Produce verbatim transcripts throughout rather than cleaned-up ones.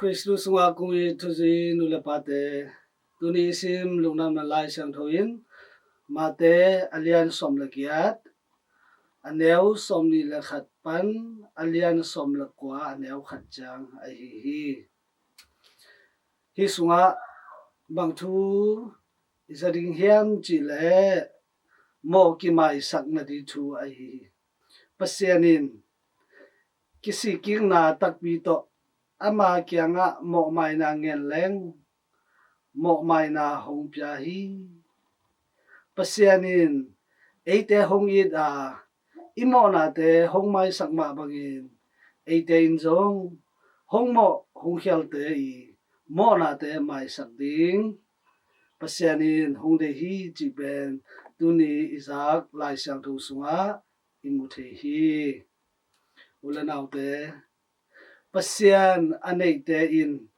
Khristu sungah kong it thuzui nu le pate, tuni i sim lungdamna Lai Siangtho in Mate a lian sawm le giat, a neu sawm nih le khat pan a lian sawm le kua a neu khat ciang ahi hi. Hi sungah bang thu i za ding hiam cih leh mawh kimaisak nading thu ahi hi. Pasian in kisikkikna takpi tawh ama kiangah mawhmaina ngen leng mawhmaina hong pia hi. Pasian in eite hong it a, i mawhnate hong maisak mah bangin eite in zong hong mawh hong khialte i mawhnate maisak ding Pasian in hong deih hi cih pen tuni i zak Lai Siangtho sungah i mu thei hi. U le naute, Pasian a neite in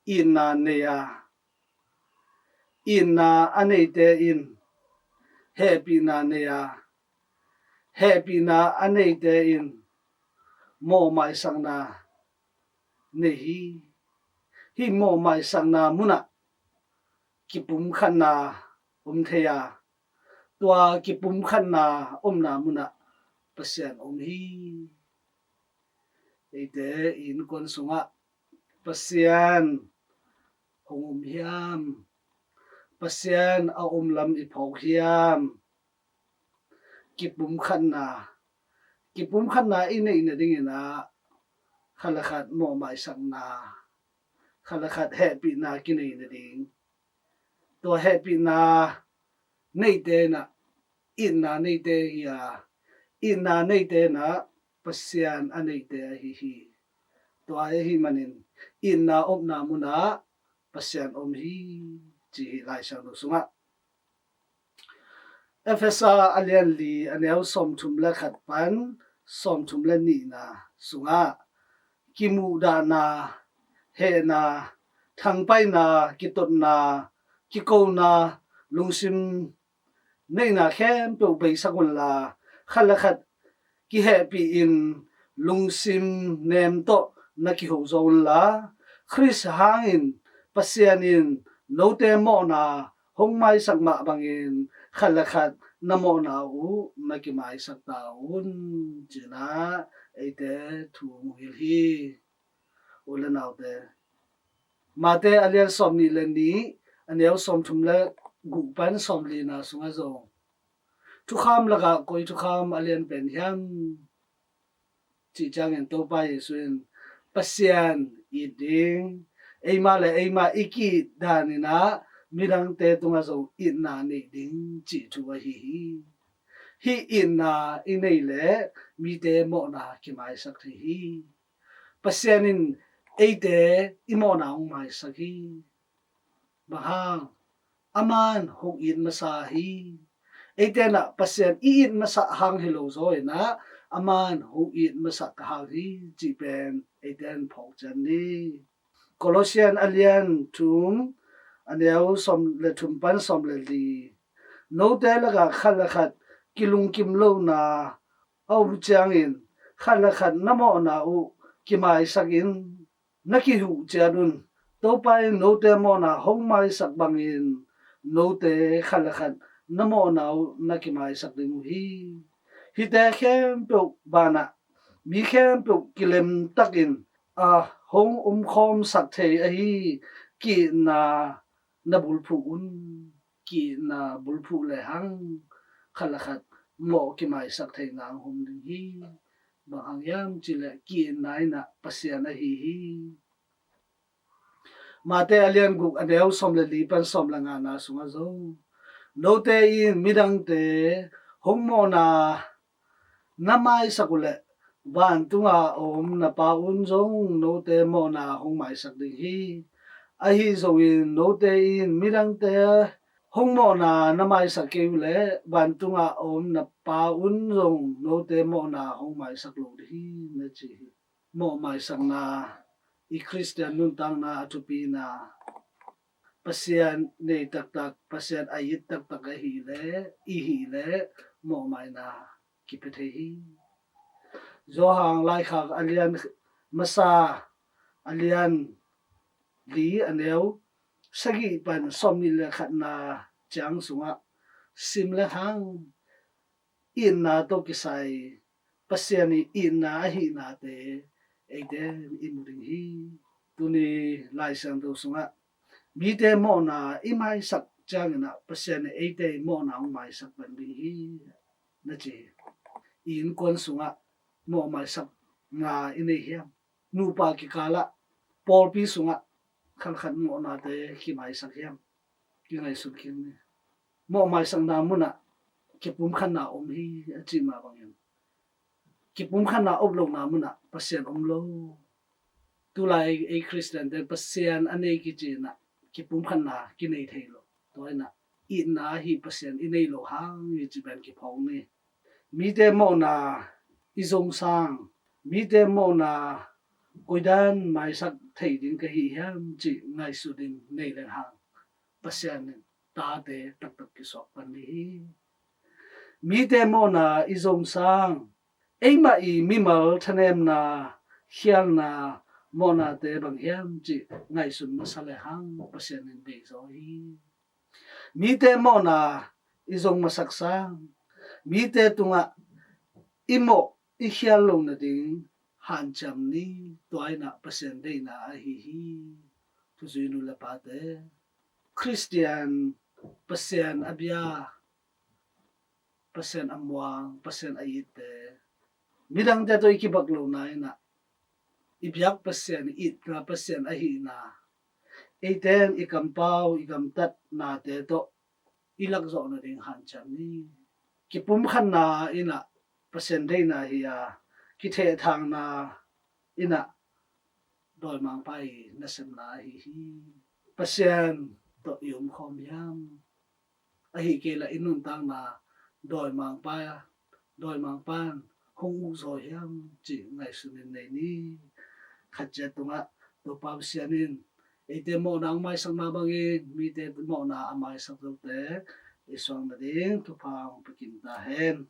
itna nei a, itna a neite in hehpihna nei a, hehpihna a neite in mawhmaisakna nei hi. Hih mawhmaisakna munah kipumkhatna om thei a, tua kipumkhatna omna munah Pasian om hi. Eite i innkuan sungah Pasian hong om hiam? Pasian a om lam i phawk hiam? Kipumkhatna, kipumkhatna i neih nadingin ah khat le khat mawhmaisakna, khat le khat hehpihna kinei nading. Tua hehpihna neite in ah itna neite hi a, itna neite in ah Pasian a neite ahi hi. Tua ahi manin itna omna munah Pasian om hi, ci hi Lai Siangtho sungah. Efesa a lian li a neu sawmthum le khat pan sawmthum le nihna sungah kimuhdahna, hehna, thangpaihna, kitotna, kikona, lungsim neihna khempeuh beisak unla, khat le khat kihehpih in lungsim nem tawh na kiho zaw unla, Khrist hangin Pasian in note mawhna hong maisak mah bangin khat le khat na mawhna uh na kimaisak ta un, ci-in ah eite thu hong hilh hi. U le naute, Mate a lian sawm nih le nih, a neu sawmthum le guk pan sawmlina sungah zong thukham lakah koi thukham a lian pen hiam cih ciangin Topa Jesuh in Pasian it ding, eima le eima i ki-it dan in ah midangte tungah zong itna neih ding cih thu ahi hi. Hih itna i neih leh mite mawhna kimaisak thei hi. Pasian in eite i mawhna hong maisak hi. Bang hang? Aman hong it masa hi. Eite in ah Pasian i it masak hang hi lo zaw in ah aman hong it masak hang hi cih pen eite in phawk ciat ni. Colossian a lian thum, a neu sawm le thum pan sawm le li. Note lakah khat le khat kilungkim lohna a om ciangin khat le khat na mawhna uh kimaisak in na kihuh ciat un. Topa in note mawhna hong maisak bangin note khat le khat na mawhna uh na kimaisak ding uh hi. Hihte khempeuh banah mi khempeuh kilemtakin a hong omkhawmsak thei ahi ki-itna na bulphuh un. Ki-itna bulphuh lehang khat le khat mawh kimaisak theihna hong om ding hi. Bang hang hiam cih leh ki-itna in ah Pasian ahi hi. Mate a lian guk a neu sawm le li pan sawm le ngana sungah zong note in midangte hong mawhna na maisak uh leh vantunga a om na Pa un zong note mawhna hong maisak ding hi. Ahi zongin note in midangte hong mawhna na maisak kei uh leh vantunga a om na Pa un zong note mawhna hong maisak lo ding hi, na ci hi. Mawhmaisakna i Khristian nuntakna a thupina, Pasian nei taktak, Pasian a it taktak ahih leh, i hih leh mawhmaina kipia thei hi. Johan laikhak a lian masa a lian li a neu sagih pan sawmnih le khatna ciang sungah sim le hang itna tawh kisai Pasian i itna ahihnate eite i mu ding hi. Tuni Lai Siangtho sungah mite mawhna i maisak cianginah Pasian i eite i mawhna hong maisak pan ding hi na ci hi. I innkuan sungah mawh maisak nga i nei hiam? Nupa kikalah pawlpi sungah khankhat mawhnate kimaisak hiam? Kingaihsun kik ni. Mawh maisakna munah kipumkhatna om hi a cih mah bangin kipumkhatna om lohna munah Pasian om lo. Tulai ei Khristiante Pasian a nei kici inah kipumkhatna kinei thei lo. Tua inah itna ahi Pasian i nei lo hang hi ci pen kiphawk ni. Mite mawhna i zong sang, mite mawhna koidan maisak thei ding ka hi hiam cih ngaihsut in nei leng hang Pasian in tate taktak kisuak pan ding hi. Mite mawhna i zong sang, eimah i mimal thanemna, khialna, mawhnate bang hiam cih ngaihsun masa le hang Pasian in bei zaw hi. Mite mawhna i zong masak sang, mite tungah i mawh i khial lo nading hanciam ni. Tua inah Pasian deihna ahi hi. Thuzui nu le pate, Khristian, Pasian a bia, Pasian a muang, Pasian a itte, midangte tawh i kibak lohna inah i biak Pasian, i itna Pasian ahihna, eiten i kampau i gamtatnate tawh i lakzawh nading hanciam ni. Kipumkhatna inah Pasian deihna hi a, kithehthangna inah dawimangpa i nasepna ahi hi. Pasian tawh i omkhawm hiam? Ahi kei lah i nuntakna dawimangpa, dawimangpan hong ukzaw hiam cih ngaihsun in nei ni. Khat ciat tungah Topa Pasian in eite mawhna hong maisak mah bangin mite mawhna a maisak zote i suang nading thupha hong pia kim ta hen.